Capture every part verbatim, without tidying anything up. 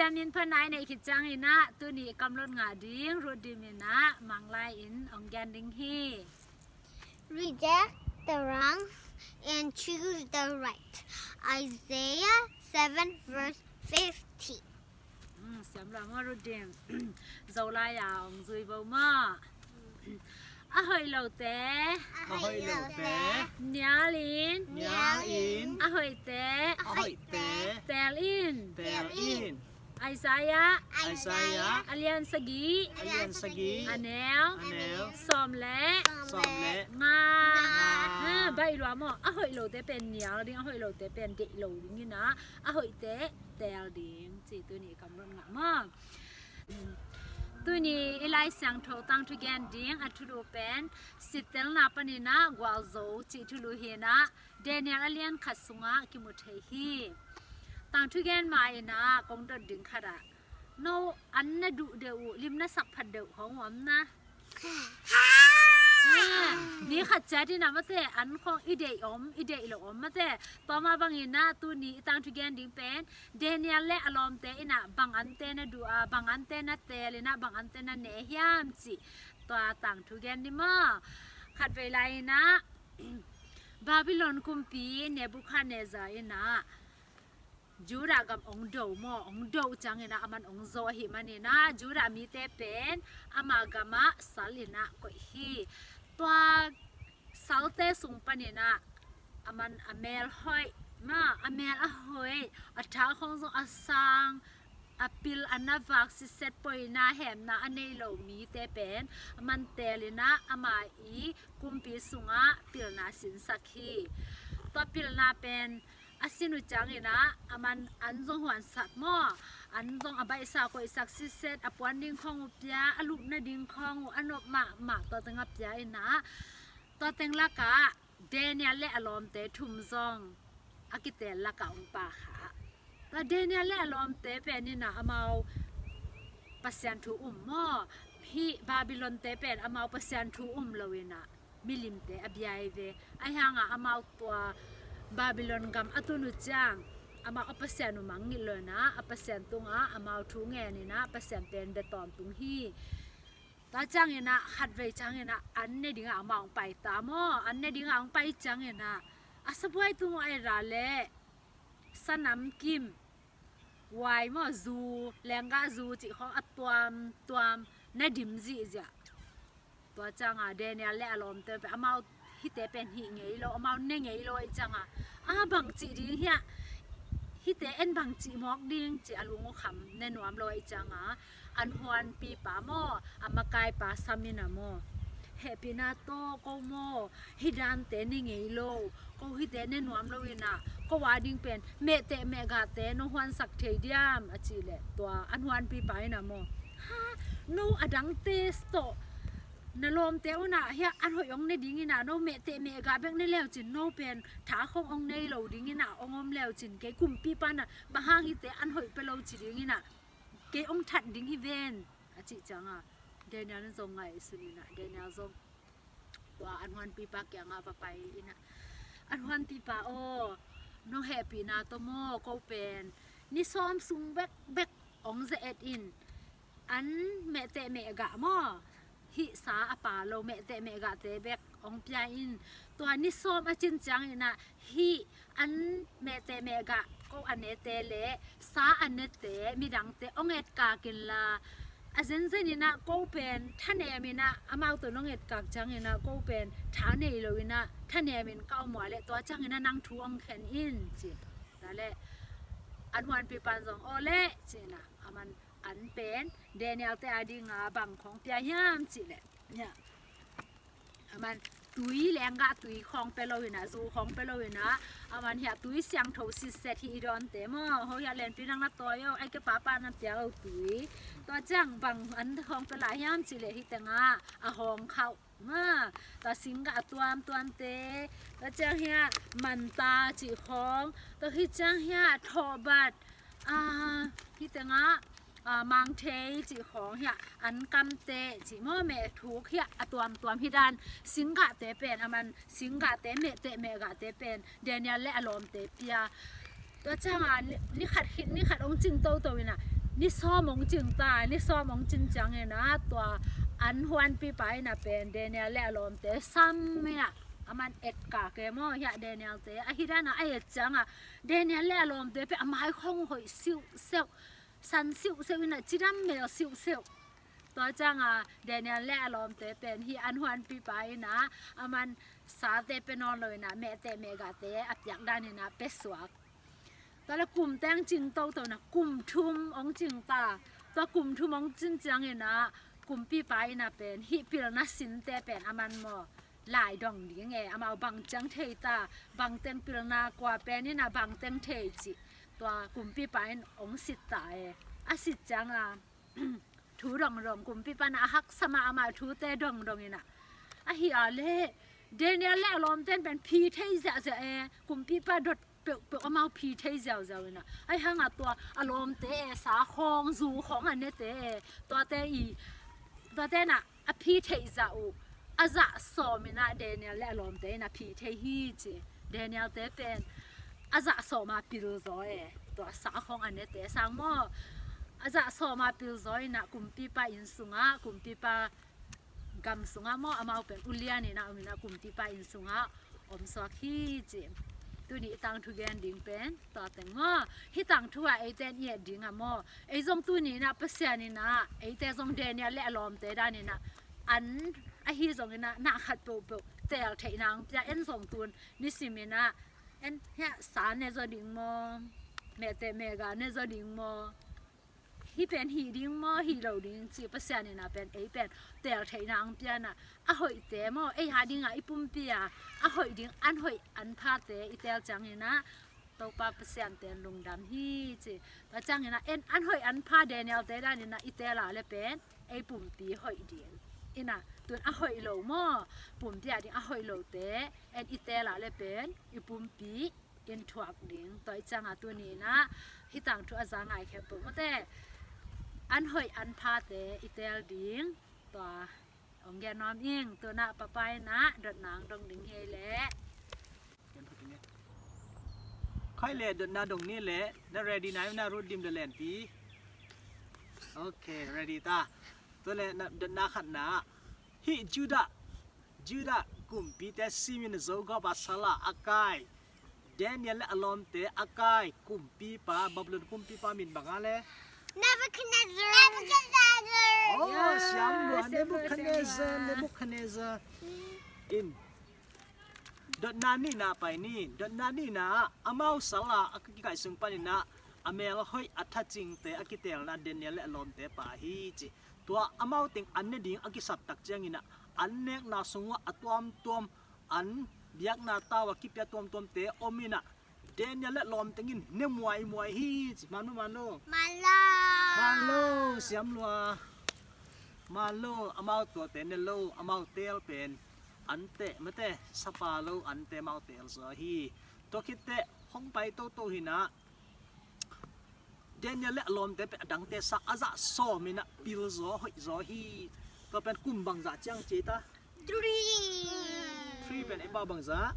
Siamin phanai neih khit ciangin ah tuni i kamlot ngah ding Ruth Dim in ah Manglai in hong gen ding hi. Reject the wrong and choose the right. Isaiah seven verse fifteen. Hmm, siam lua maw Ruth Dim? Zolai a hong zui bo maw? A hoih lote, a hoih lote, nial in, nial in, a hoihte, a hoihte, teel in, teel in. Isaiah, Isaiah, a lian sagih, a lian sagih, a neu, a neu, sawm le, sawm le, nga. Nga. Ha, baih lua maw? A hoih lote pen nial ding, a hoih lote pen deih lo ding in ah, a hoihte teel ding, ci tuni i kamlot ngah maw? Tuni i Lai Siangtho tangthu gen ding a thulu pen Sittelna panin ah Gualzo cih thulu hi in ah, Daniel a lian khat sungah kimu thei hi. Tangthu gen ma in ah kong dot ding khat ah, no an na duh deuh uh, lim na sak phat deuh khawng om na? Ha, ni khat ciat in ah mate, an khawng i deih om, i deih lo om mate. Tua mah bangin ah tuni i tangthu gen ding pen Daniel le a lawmte in ah bang ante na duh a, bang ante na teel in ah, bang ante na ne hiam cih tua tangthu gen ni maw? Khatvei lai in ah Babylon kumpi Nebuchadnezzar in ah Judah gam hong do maw, hong do ciangin ah aman hong zaw ahih manin ah Judah mite pen ama gamah sal in ah koih hi. Tua salte sung panin ah aman a mel hoih maw, a mel a hoih, a tha khawng zong a sang, a pil a na vak, sitset, poina, hemna a nei lo mite pen aman teel in ah ama i kumpi sungah pilna sinsak hi. Tua pilna pen a sin uh ciangin ah aman an zong huansak maw, an zong a baihsa koihsak, sitset, a puan ding khawng uh pia, a lupna ding khawng uh a nop mahmah tua teng a pia in ah, tua teng lakah Daniel le a lawmte thum zong a kiteel lakah hong pia kha. Tua Daniel le a lawmte pen in ah amau Pasian thu um maw, hih Babylon-te pen amau Pasian thu um lo in ah milimte a bia hi ve. Ahi hangah amau tua Babylon gam a tun uh ciang amau a pasian uh mangngilh lo in ah, a pasian tungah amau thu ngen in ah, a pasian pen bia tawntung hi. Tua ciangin ah khatvei ciangin ah an ne dingah amau hong pai ta maw. An ne dingah hong pai ciangin ah a sabuai tung uh a i ra leh sanam kim, wai maw, zu, lenggah zu cih khawng a tuamtuam na dim zihziah. Tua ciangah Daniel le a lawmte pen amau hihte pen hih ngei lo, amau ne ngei lo ahih ciangah, a bangci ding hiah, hihte en bangci mawk ding ci a lung uh kham, ne nuam lo ahih ciangah an huanpipa maw, a makaipa sam in ah maw, hehpihna tawh ko maw, hih dante ne ngei lo, ko hihte ne nuam lo in ah, ko a ding pen mehteh mehgahte no huansak thei diam a cih leh, tua an huanpipa in ah maw, ha, no a dangte tawh na lawmte un ah hiah an hoih hong ne ding in ah, no mehteh mehgah bek ne leu cin, no pen tha khawng hong nei lo ding in ah hong om leu cin, kei kumpipa in ah bang hang hihte an hoih pia lo ci ding in ah, kei hong that ding hi ven a cih ciangah Daniel in zong ngaihsun in ah, Daniel zong tua an huanpipa kiangah va pai in ah, an huanpipa aw, nong hehpihna tawh maw, ko pen ni sawm sung bekbek hong ze-et in, an mehteh mehgah maw, hih sa a pha lo mehteh mehgahte bek hong pia in, tua ni sawm a cin ciangin ah hih an mehteh mehgah ko a nete le sa a nete midangte hong etkak inla, a zenzen in ah ko pen thanem in ah, amau tawh nong etkak ciangin ah ko pen tha nei lo in ah thanem in ka om uh a leh, tua ciangin ah nang thu hong khen in ci. Tua leh an huanpipa in zong aw leh ci in ah, aman an pen Daniel-te a dingah bang khawng pia hiam cih leh, hiah, aman tui, lenggah tui khawng pia lo in ah, zu khawng pia lo in ah, aman hiah tui siangtho sitset hi i dawnte maw, ho hiah lenpi nang na tawi aw, ai ke papa na pia lo tui. Tua ciang bang an khawng pia lai hiam cih leh hih tengah a hawng khauh maw, tua singgah a tuamtuamte, tua ciang hiah manta cih khawng, tua hih ciang hiah thawhbat, ah, hih tengah, ah, mangthei cih khawng hiah, an kamte cih maw, mehthuk hiah a tuamtuam hih dan singgahte pen, aman singgahte, mehteh mehgahte pen Daniel le a lawmte pia. Tua ciangah ni, ni khat khit ni khat hong cing toto in ah, ni sawm hong cing ta. Ni sawm hong cin ciangin ah tua an huanpipa in ah pen Daniel le a lawmte sam in ah, aman etkak e maw, hiah Danielte ahi dan ah a et ciangah Daniel le a lawmte pen a mai khong hoih siuhseuh, san siuhseuh in ah cidam mel siuhseuh. Tua ciangah Daniel le a lawmte pen hih an huanpipa in ah aman sate pia nawn lo in ah mehteh mehgahte a piak dan in ah pia suak. Tua le kum teng cing toto in ah kum thum hong cing ta. Tua kum thum hong cin ciangin ah kumpipa in ah pen hih pilna sinte pen aman maw lai dong ding e, amau bang ciang thei ta, bang teng pilna kua pen in ah bang teng thei cih tua kumpipa in hong sit ta e. A sit ciangah thu dongdong, kumpipa in ah a haksa mah amah thute dongdong in ah, ahi a le Daniel le a lawmte in pen phi thei ziahziah e, kumpipa dot peuhpeuh amau phi thei ziauziau in ah, ahi hangah tua a lawmte e sa khawng zu khawng a nete e, tuate i tuate in ah a phi theih zah uh a zah sawm in ah Daniel le a lawmte in ah phi thei hi ci. Danielte pen a zah sawm a pil zaw e, tua sa khawng a nete sang maw, a zah sawm a pil zaw in ah kumpipa inn sungah, kumpipa gam sungah maw, amau pen ulian in ah om in ah kumpipa inn sungah om suak hi ci. Tuni i tangthu gen ding pen tua teng maw. Hih tangthu ah eite in i et ding ah maw, ei zong tuni in ah Pasian in ah eite zong Daniel le a lawmte dan in ah an ahi zong in ah na khat peuhpeuh teel theihna hong pia. En zong tun nisim in ah en hiah sa ne zaw ding maw, mehteh mehgah ne zaw ding maw, hih pen hih ding maw hih lo ding ci Pasian in ah pen ei pen teel theihna hong pia in ah, a hoihte maw, ei a dingah i pumpi ah a hoih ding an hoih an phate i teel ciangin ah Topa Pasian ten lungdam hi ci. Tua ciangin ah en an hoih an pha Danielte dan in ah i teel a le pen ei pumpi hoih ding in ah, tun a hoih lo maw, pumpi a ding a hoih lote en i teel a le pen i pumpi in thuak ding. Tua i ciangah tuni in ah hih tangthu a za ngai khempeuh mawte an hoih an phate i teel ding. Tua hong gen nuam ing. Tu in ah papa in ah dotna hong dong ding hi leh. Khai le dotna dong ni le, na ready na, na rut dim le lenpi. Ok, ready ta. Tu le na dotna khatna. Hih Judah, Judah kumpite simin a zo gawp a sal a a kai Daniel le a lawmte a kai kumpipa, Babylon kumpipa min bang a le? Nebuchadnezzar. Nebuchadnezzar. Oh, yeah, siam lua, Nebuchadnezzar, Nebuchadnezzar. In. Dotna nihna pai ni. Dotna nihna ah amau sal a a kikaih sung panin ah a mel hoih a thacingte a kiteelna Daniel le a lawmte pa hi ci. Tua amau teng an ne ding a kisap tak ciangin ah an nekna sungah a tuamtuam, an biakna tau a kipia tuamtuamte om in ah Daniel le lawm tengin ne muaimuai hi ci. Man lo, man lo? Man lo. Man lo, siam lua. Man lo, amau tuate ne lo, amau teel pen ante mate, sapa lo ante amau teel zaw hi. Tua khit teh hong pai toto hi in ah Daniel le a lawmte pen a dangte sang a zah sawm in ah pil zaw, hoih zaw hi. Tua pen kum bangzah ciang ci ta? Three. Three pen ei pau bangzah?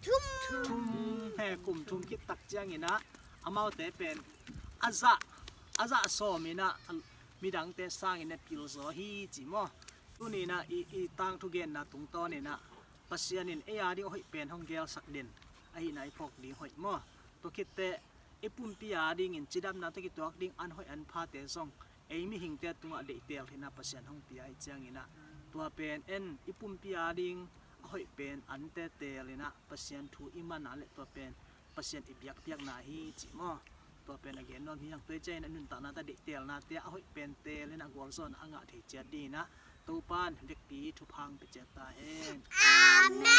Thum. Thum. He, kum thum khit tak ciangin ah amaute pen a zah, a zah sawm in ah midangte sangin ah pil zaw hi ci maw. Tuni in ah i, i tangthu genna tungtawn in ah Pasian in ei a ding a hoih pen hong gelsak den ahihna i phawk ding hoih maw. Tua khit teh i pumpi a dingin cidamna tawh kituak ding an hoih an phate zong ei mihingte tungah deihteel hi in ah Pasian hong pia ahih ciangin ah tua pen en i pumpi a ding a hoih pen ante teel in ah Pasian thu i man a leh tua pen Pasian i biakpiakna hi ci maw. Tua pen a gen nuam hi hang. Tua ciangin a nuntakna tawh deihtelnate a hoih pen teel in ah gualzawhna a ngah thei ciat dingin ah Topa'n vekpi thupha hong pia ciat ta hen. Amen.